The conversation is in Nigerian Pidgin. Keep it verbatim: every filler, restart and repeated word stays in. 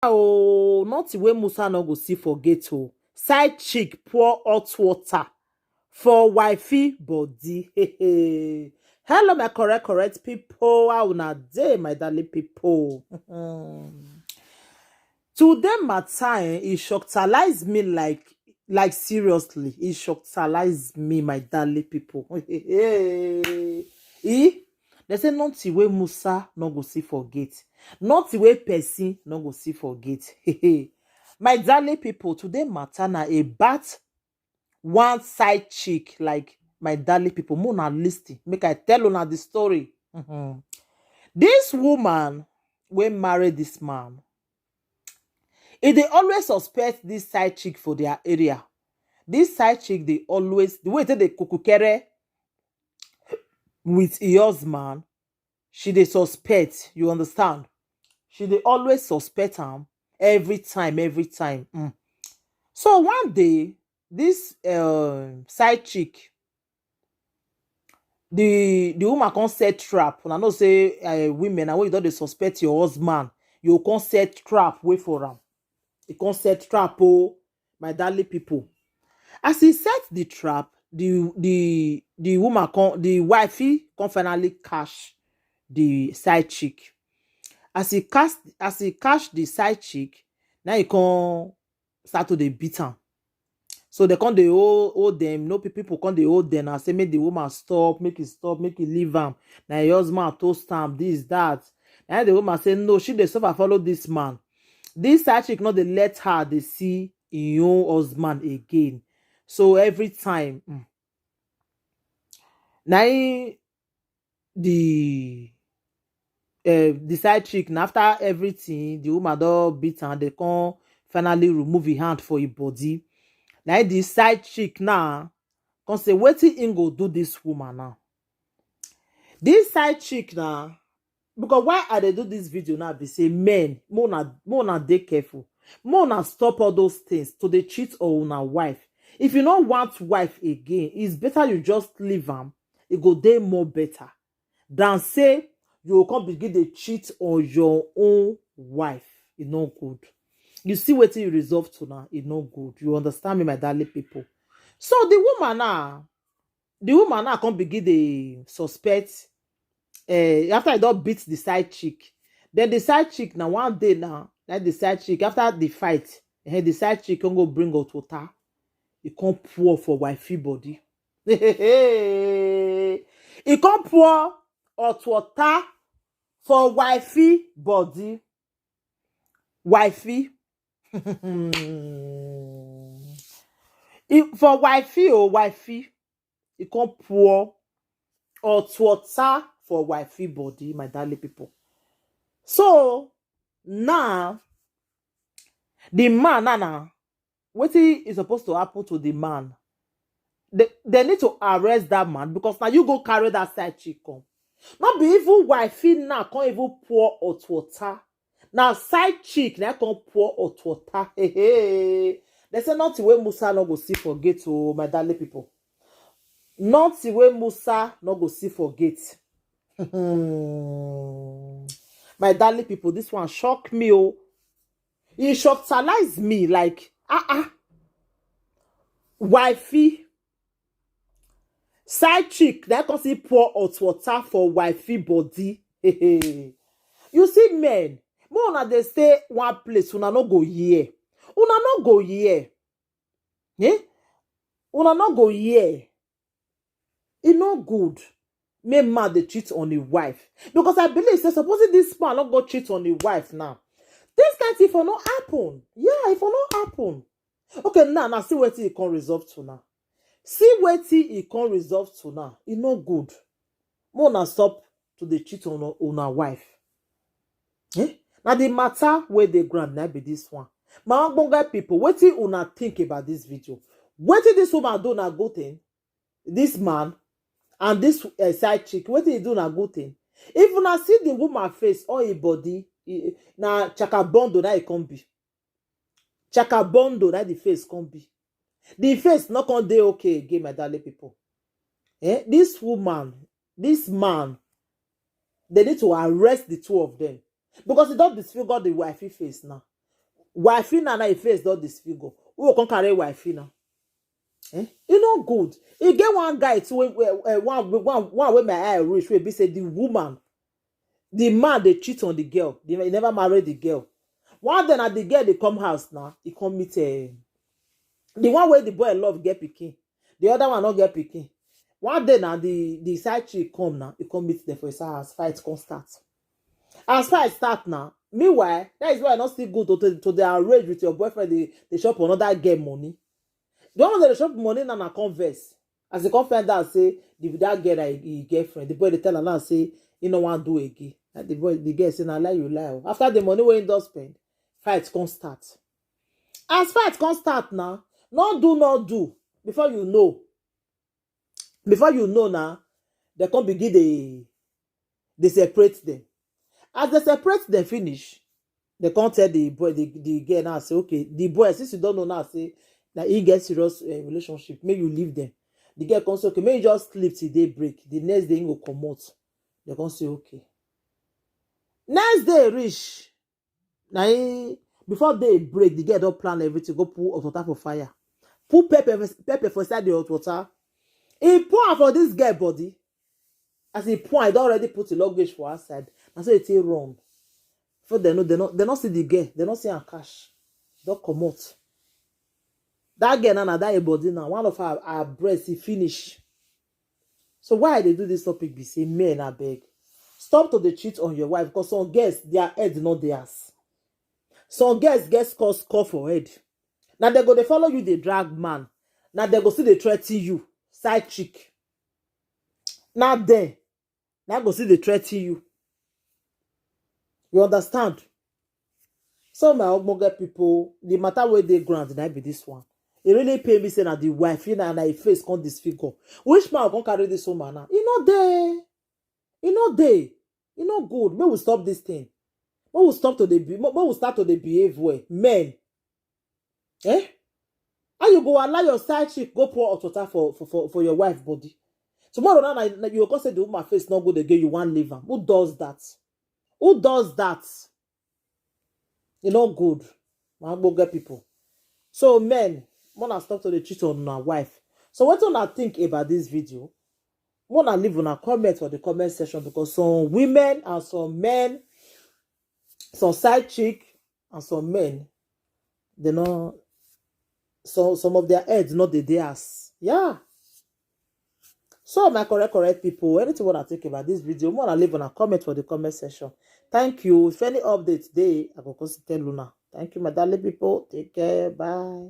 Oh, nothing wey Musa no go see for gate o. Side chick pour hot water for wifey body. Hello, my correct, correct people. How una dey, my darling people? Today matter, eh, e shocktalize me like, like, seriously. E shocktalize me, my darling people. E, they say nothing wey Musa no go see for gate, nothing wey person no go see for gate. My darling people, today matter na about one side chick, like, my darling people, make una listen, make I tell una the story. Mhm. This woman wey marry this man, e dey always suspect this side chick for their area. This side chick dey always, the way they dey kukukere with her husband, she dey suspect, you understand? She dey always suspect am every time, every time. Mm. So one day, this, um, side chick, the, the woman come set trap. Una know say, uh, women, and when you don dey suspect your husband, you come set trap, wait for am. You come set trap, oh, my darling people. As he set the trap, the, the, the woman come, the wifey come finally catch the side chick. As he catch, as he catch the side chick, now he come start to dey beat am. So they come dey hold, hold them. No, pe-, people come dey hold them and say make the woman stop, make e stop, make e leave am. Na her husband toast am, this, that. Na the woman say no, she dey suffer follow this man. This side chick no dey let her dey see her own husband again. So every time, mm, na him the, uh, the side chick, na after everything, the woman don beat am, they come finally remove him hand for him body. Na the side chick now come say, wetin him go do this woman now? This side chick now, because why I dey do this video now be say, men, make una, make una dey careful. Make una stop all those things to dey cheat on una wife. If you no want wife again, it's better you just leave am. E go dey more better than say you go come begin dey cheat on your own wife. E no good. You see wetin you resolve to now, e no good. You understand me, my darling people? So the woman now, the woman now come begin dey suspect, eh, after he don beat the side chick. Then the side chick, na one day now, like, the side chick, after the fight, eh, the side chick come go bring hot water. He come pour for wifey body. He come pour hot water for wifey body. Wifey. He, for wifey, oh, wifey. He come pour hot water for wifey body, my darling people. So now, the man, now, now, wetin is supposed to happen to the man? They, they need to arrest that man, because now you go carry that side chick come. Not be even wifey now come even pour hot water. Now side chick now come pour hot water. Hey, hey. They say nothing wey Musa no go see for gate, oh, my darling people. Nothing wey Musa no go see for gate. My darling people, this one shock me, oh. E shocktalize me like, ah, ah. Wifey. Side chick, that come see pour hot water for wifey body. You see, men, make una dey stay one place, una no go hear. Una no go hear. Eh? Una no go hear. E no good. Make man dey cheat on him wife. Because I believe say, supposing this man no go cheat on him wife now, this kind thing for no happen. Yeah, e for no happen. Okay, now, now see wetin e come resolve to now. See wetin e come resolve to now. E no good. Make una stop to dey cheat on una wife. Eh? Now the matter wey dey ground na be this one. My ogbonge people, wetin una think about this video? Wetin this woman do na good thing? This man and this, uh, side chick, wetin he do na good thing? If una see the woman face, all her body, e, na chakabondo na e come be. Chakabondo na the face come be. The face no come dey okay again, my darling people. Eh? This woman, this man, they need to arrest the two of them, because e don disfigure the wifey face now. Wifey na, na e face don disfigure. Who go come carry wifey na? Eh? E no good. E get one guy too, wey, wey, eh, one, one, one wey my eye reach, wey be say the woman, the man dey cheat on the girl. They, he never marry the girl. One day na the girl dey come house now. He come meet, eh, the one wey the boy love get pikin. The other one no get pikin. One day na the, the side chick come now. He come meet them for his house. Fight come start. As fight start now, meanwhile, that is why I no still good to, to, to dey arrange with your boyfriend. They, they shop another girl money. The one wey dey shop money now na come vex. As he come find out say the, that girl na him girlfriend, the boy dey tell her now say he no wan do again. And the boy, the girl say, "Na lie you lie o." After the money wey he don spend, fight come start. As fight come start now, no do, no do. Before you know, before you know now, they come begin dey, dey separate them. As they separate them finish, they come tell the boy, the, the girl now say, "Okay, the boy, since you don't know now, say, na he get serious, eh, relationship, make you leave them." The girl come say, "Okay, make you just sleep till daybreak. The next day, he go comot." They come say, "Okay." Next day reach, na he, before day break, the girl don plan everything, go put hot water for fire. Put pepper, pepper for inside the hot water. He pour am for this girl body. As he pour, he don already put the luggage for outside. Na so he take run. Before they know, they no, they no see the girl. They no see am cash. Don comot. That girl now, na that her body now. One of her, her breast, e finish. So why I dey do this topic be say, men, abeg, stop to dey cheat on your wife, because some girls, their head no dey house. Some girls get scars, scar for head. Na dem go dey follow you, dey drag man. Na dem go still dey threaten you, side chick. Na dem, na go still dey threaten you. You understand? So my ogbonge people, the matter wey dey ground na be this one. E really pain me say na the wife, you know, na e face come disfigure. Which man come carry this woman now? E no dey. E no dey. E no good. Make we stop this thing. Make we stop to dey be, make we start to dey behave well. Men. Eh? How you go allow your side chick go pour hot water for, for, for, for your wife body? Tomorrow now, na, na you go say the woman face no good again, you wan leave am. Who does that? Who does that? E no good. My ogbonge people. So men, una stop to dey cheat on una wife. So wetin una think about this video? Una leave una comment for the comment section, because some women and some men, some side chick and some men, they no, some, some of their heads no dey dey house. Yeah. So my correct, correct people, anything una think about this video, una leave una comment for the comment section. Thank you. If any updates dey, I go come still tell una. Thank you, my darling people. Take care. Bye.